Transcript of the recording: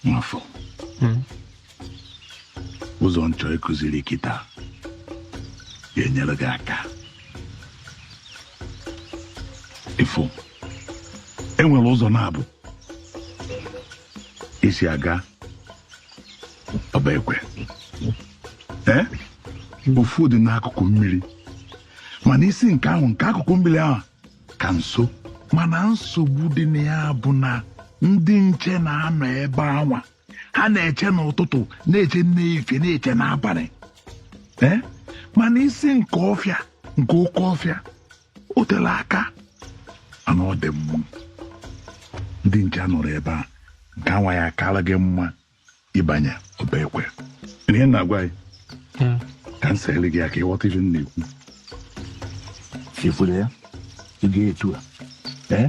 Nwafọ, ụzọ m chọ ịkụziri kịta ga-enyere gị aka. Ị fụ, enwere ụzọ naabọ esi aga Ọbaekwe. Ee, ofu dị n'akụkụ mmiri, mana isi nke ahụ, nke akụkụ mmiri ahụ ka nso, mana nsogbu dị na ya bụ na ndị nche na-anọ ebe anwa. Ha na-eche n'ụtụtụ, na-eche n'efifie, na-eche n'abalị. Ee, mana isi nke ọfịa, nke oke ọfịa, o tere aka, mana ọ dị mma. Ndị nche anọrọ ebe a, nke anwa ya akara gị mma ịbanye Ọbaekwe. Ihe m na-agwa gị ka m sere gị ya ka ịghọta ife m na-ekwu. Ifuru ya, ị ga-etu a, ee.